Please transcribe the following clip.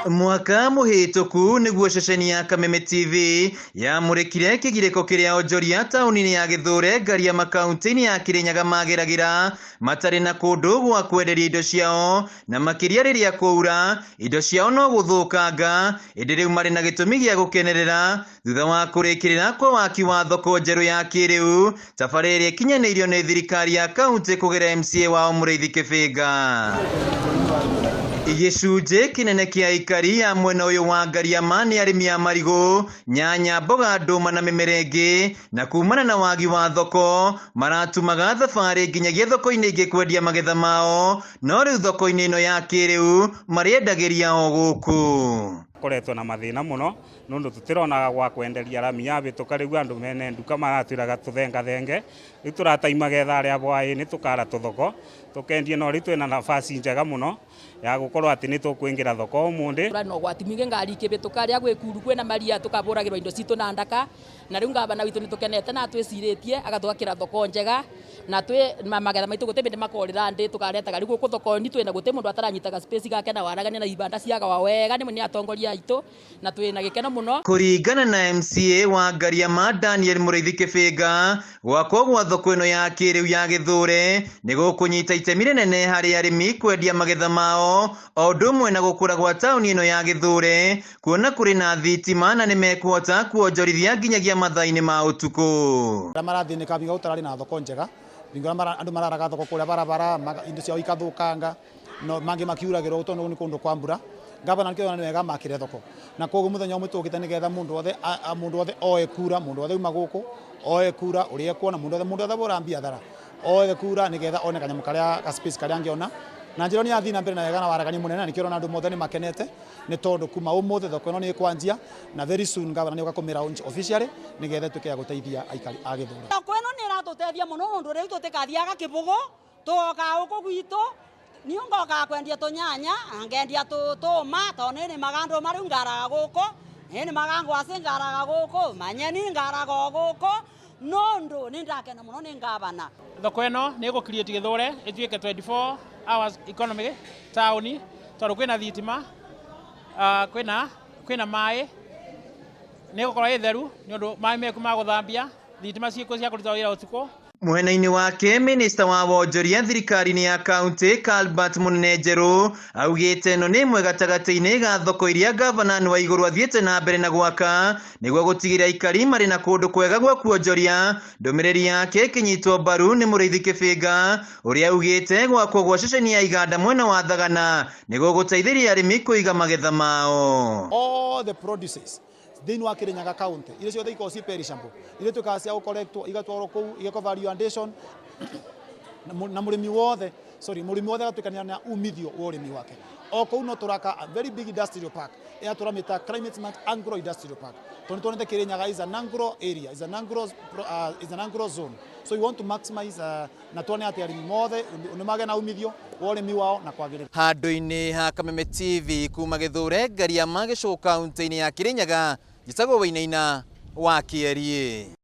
Mwaka mũhĩtũku nĩguo ceceni ya Kameme TV yamũrĩkire kĩgirĩko kĩrĩa onjoria taũni-inĩ ya Gĩthũre Ngariama kaunti-inĩ ya Kĩrĩnyaga mageragĩra matarĩ na kũndũ gwa kwenderia indo ciao, na makĩria rĩrĩa kwaura indo ciao no gũthũkanga, ĩndĩ rĩu marĩ na gĩtũmi gĩa gũkenerera thutha wa kũrĩkĩrĩra kwa waki wa thoko njerũ ya kĩrĩu, tabarĩra ĩrĩa ĩkinyanĩirio nĩ thirikari ya kaunti kũgerera MCA wao Mũrĩithi Kĩbĩnga. Gĩcunjĩ kĩnene kĩa aikari a mwena ũyũ wa Ngariama nĩ arĩmi a marigũ, nyanya, mboga, ndũma na mĩmera ĩngĩ, na kumana na wagi wa thoko maratumaga thabarĩ nginyagia thoko-inĩ ingĩ kwendia magetha mao, no rĩu thoko-inĩ ĩno ya kĩrĩu marĩendagĩria o gũkũ. Koretwo na mathina muno nundu tutironaga gwa kwenderia rami yabituka. Riu andu mene nduka maratwiraga tuthengathenge, riu turatai magetha aria bwaini tukara tuthoko tukendie, no riu twina nafasi njega muno ya gukorwo ati ni tukwingira thoko umuthi. Na ũgwati mwingĩ ngari ikĩhĩtũka rĩa gwĩ kuru kwĩna maria, tũkabũragĩrwo indo citũ na ndaka. Na rĩu ngavana witũ nĩ tũkenete na twĩcirĩtie agatwakĩra thoko njega, na twĩ magetha maitũ gũtĩ bĩndĩ makorĩra ndĩ, tũkaretaga rĩu gũkũ thoko-inĩ twĩna gũtĩ mũndũ ataranyitaga space gake na waragania na ibanda ciagawa wega nĩ atongoria aitũ, na twĩna gĩkeno mũno. Kũringana na MCA wa Ngariama Daniel Mũrĩithi Kĩbĩnga, gwakwo gwa thoko ĩno ya kĩrĩu ya Gĩthũre nĩ gũkũnyita itemi rĩnene harĩ arĩmi kwendia magetha mao, o ũndũ ũmwe na gũkũra gwa taũni ĩno ya Gĩthũre, kuona kũrĩ na thitima na nĩ mekũhota kuonjorithia nginyagia mathaa-inĩ ma ũtukũ. Arĩa marathĩnĩka bingo gũtararĩ na thoko njega, bingo andũ mararaga thoko kũrĩa barabara, indo ciao ikathũkanga, no mangĩ makiuragĩrwo tondũ nĩ kũndũ kwa mbura. Gavana nĩkĩo nĩ wega makĩre thoko, na koguo mũthenya ũmwe tũkĩte nĩgetha mũndũ wothe oe kura, mũndũ wothe uma gũkũ oe kura ũrĩa ekuona, mũndũ wothe bũra biathara oe kura nĩgetha one kanyamũ karĩa ka space karĩa angĩona. Na njĩra nĩ yathiĩ na mbere na wega na waragania mũnene, na nĩkĩo ũrona andũ mothe nĩ makenete, nĩ tondũ kuma ũmũthĩ thoko ĩno nĩ ĩkwanjia, na very soon gavana nĩ oka kũmĩ launch officially nĩgetha ĩtuĩke ya gũteithia aikari a Gĩthũre. Thoko ĩno nĩ ĩratũteithia mũno nũndũ rĩu tũtikathiaga kĩbũgũ, tũgokaga gũkũ gwitũ. Niĩ ngokaga kwendia tũnyanya, ngendia tũma, tondũ nĩ nĩmaga ndũma, rĩu ngaraga gũkũ, nĩ nĩmaga ngwacĩ, ngaraga gũkũ manyeni, ngaraga o gũkũ, nũndũ nĩ ndakena mũno nĩ ngavana. Thoko ĩno nĩ ĩgũ create Gĩthũre ĩtuĩke 24 hours economy taũni, tondũ kwĩna thitima, kwĩna maĩ, nĩ ĩgũkorwo ĩ theru nĩ ũndũ maĩ meku ma gũthambia, thitima ciĩkuo cia kũruta wĩra ũtukũ. Mwena-inĩ wake, minista wa wonjoria thirikari-inĩ ya kaunti Calbert Mũnene Njerũ augĩte ĩno nĩ ĩmwe gatagatĩ-inĩ ga thoko iria gavana wa igũrũ athiĩte na mbere na gwaka nĩguo gũtigĩrĩra aikari marĩ na kũndũ kwega gwa kuonjoria. Ndũmĩrĩri yake ĩkĩnyitwo mbaru nĩ Mũrĩithi Kĩbĩnga ũrĩa augĩte gwakwo gwa ceceni ya iganda mwena wa Thagana nĩguo gũteithĩrĩria arĩmi kũiga magetha mao. All the produces thĩinĩ wa Kirinyaga County iria ciothe ikoragwo ci perishable, iria ituĩkaga cia gũcollectwo igatwarwo kũu igekwo value addition, na mũrĩmi wothe, sorry, mũrĩmi wothe agatuĩka nĩ umithio wa ũrĩmi wake. O kũu no tũraka a very big industrial park ĩrĩa tũramĩta Climate Smart Agro Industrial Park, tondũ nĩ tuonete Kirinyaga is an agro area, is an agro zone, so we want to maximize na tuone atĩ arĩmi mothe nĩ magĩa na umithio wa ũrĩmi wao na kwagĩrĩra. Handũ-inĩ ha Kameme TV kuma Gĩthũre Ngariama gĩcũgũ kaunti-inĩ ya Kĩrĩnyaga, njĩtagwo Wainaina wa Kĩeriĩ.